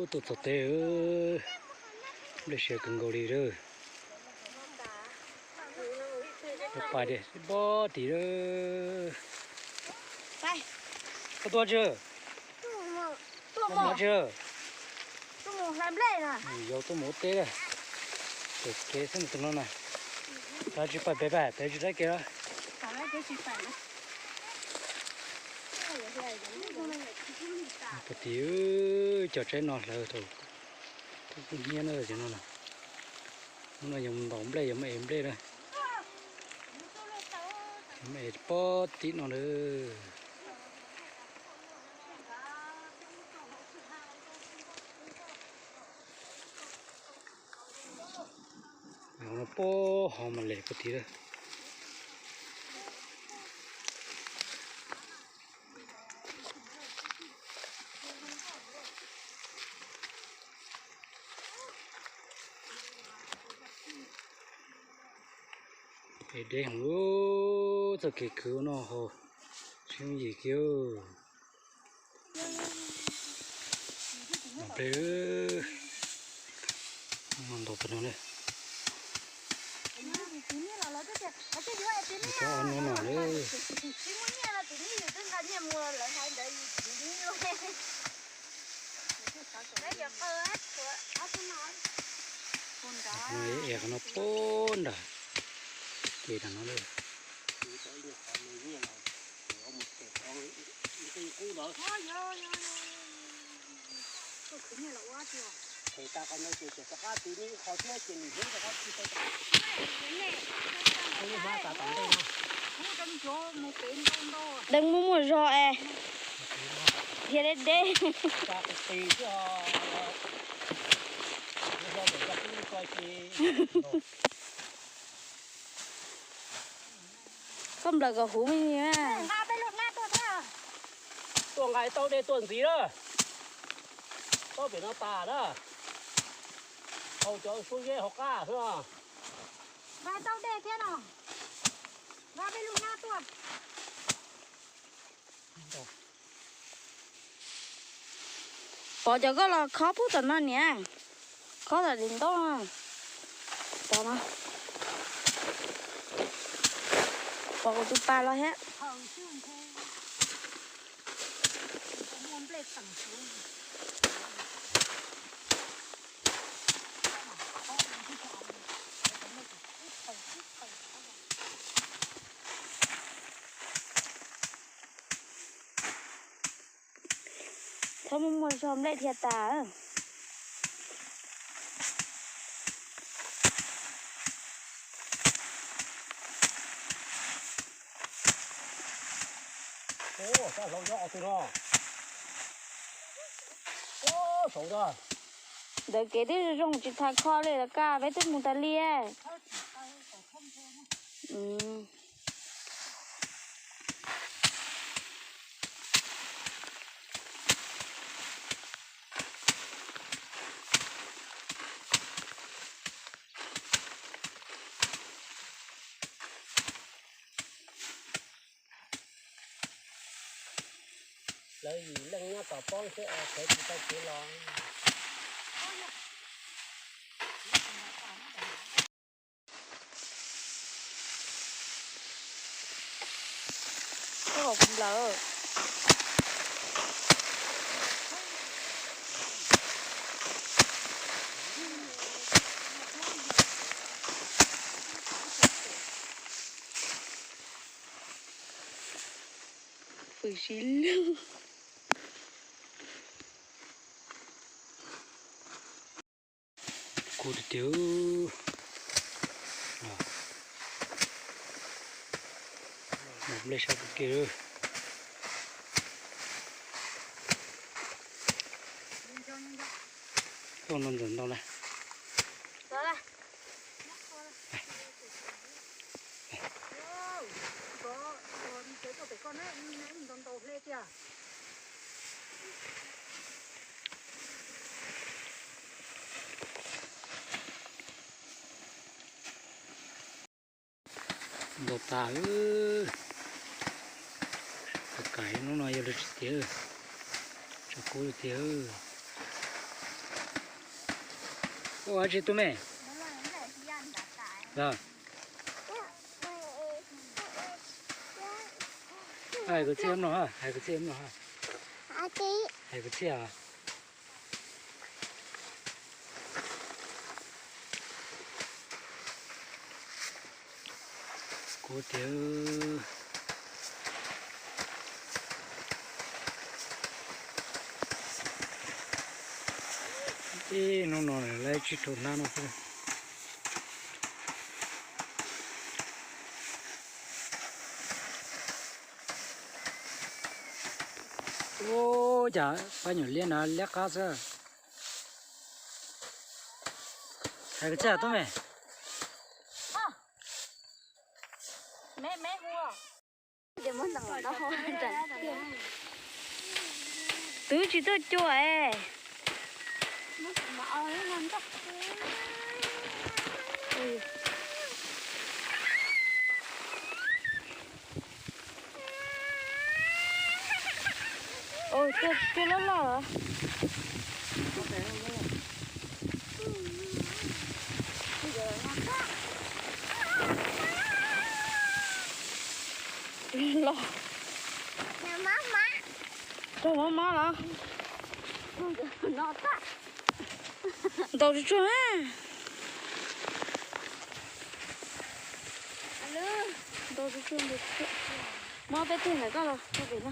Tuaj txog teb, nplej siav kawg nkaus li lawm. Pais tias pob tim lawm. Koj tuaj tsi? Tuaj mus tsi? Yau tuaj mus ua teb lawm. Pem kev xwb tus no na. Tab tsis pais pem, pem tsis saib kev los. Puag tim cov tsaib no hlawv thaum kub hnyiab na cov no na. Hnub no yog mus ntaus nplej, yog muaj ev nplej na. Yog muaj ev pob tim no na. Hauv no pob hauv mas lem puag tim lawm. Deb heev, txoj kev khwv no ho tsis yooj yim kiag. Nplej, ntaus pem no na. Cov no no na. Qhov no pob nram, ces nram no. Deev muaj muaj zog es, dhia deb deb. Koj nplawm kom huv me ntsis. Tuaj nqa tau dej tuaj ntxiv na. Tau pem no tas na. Hau cov suab zeb hauv qab xwb. Nqa tau dej thiab no. Nqa peb lub hnab tuaj. Pov cov koj los khob pub tom no niam. Khob tom tim ntaub. Pov no. Pov kuv tus pas los thiab. Txhob muaj muaj zog nplej dhia tas. Ntawd kev twb zoo tsis tas kho li los kaj peb twb mus tas li. Lawv yim leej nyob tom pob seb es khaws tsis tau kev los. Koj kom kuv nplawm. Pw si lug. Kub tiag tiag. Nplej sab kawg kiag. Tuaj no ntxawm ntau na. Ntau tas. Kaim hnub no yog lawv tsis tiav, tshav kub tiag. Ua tsi tub me? Los. Hais kwv txhiaj no ha, hais kwv txhiaj no ha. Hais kwv txhiaj. Kuv tias ib hnub no lawv tsis rau hnab no xwb. Ua cas pab nyuam liab na liab qab xwb. Hais kwv txhiaj tub me. Twb tsis tuaj cua es. Ua, cua loj loj. Los. Raug mob mob los. Ntaus tsuag tsuag. Ntaus tsuag tsuag, ntaus tsuag tsuag. Mob peb teg ntawm koj los rau pem no.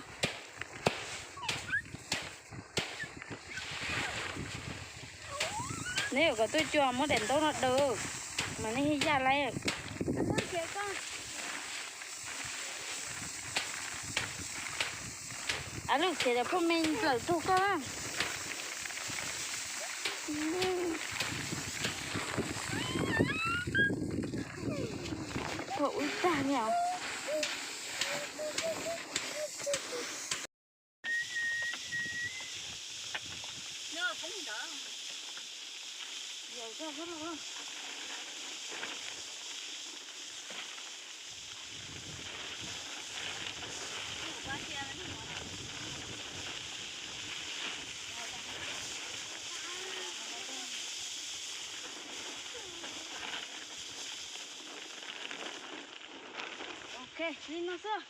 Neb yuav kom tuaj cua muab daim ntaub no daws, mas nej yaj laib. Ab lub khiav cov phooj me nplawm tug koj. Tuag ub tag li os. Ok, li no xwb.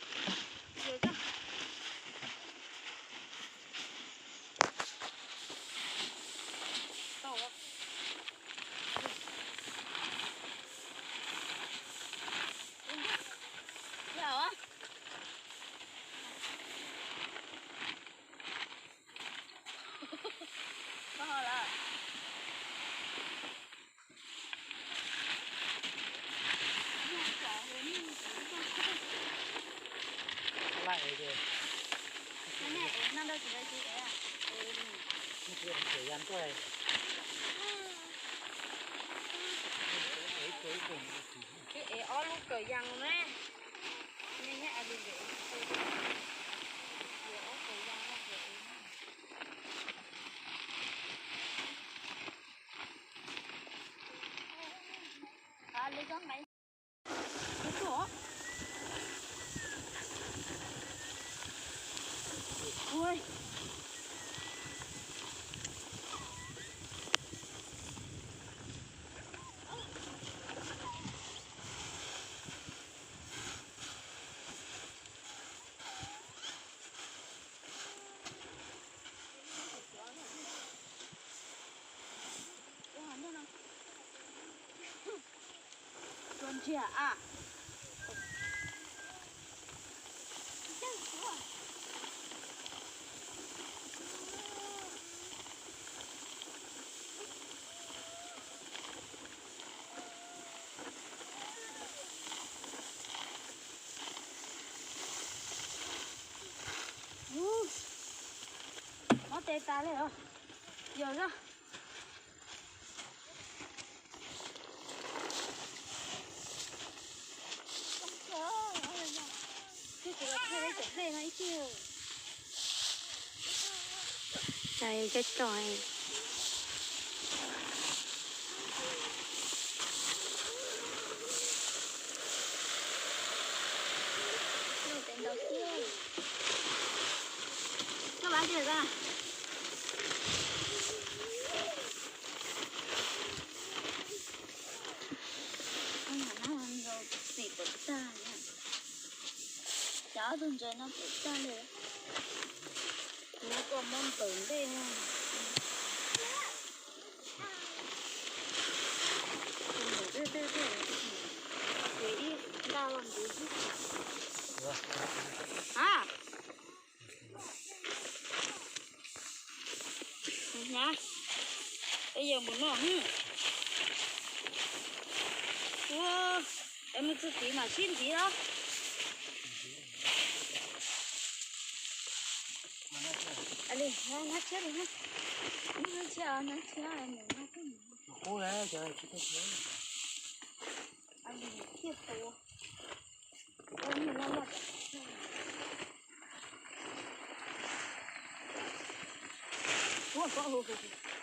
Twb ev ob lub kawm yas ne. Nej nyob a li ntawm ob kawm yas no. Tua ntsiag a. Mob tes tas li os. Yog zaj. Cov tso. Koj pab tiag koj. Ob tug ntses no pem tag li. Kuv koj muab nplawm ntej no. Ces ib nta los ntxiv xwb. A, hnyav, peb yeej mus noj. Ua, es mus txog tid mam sib ntiv los. Li, hnab tshiab li, hnab tshiab, hnab tshiab, mus no. Thiaj tua. Ua, ua, ua.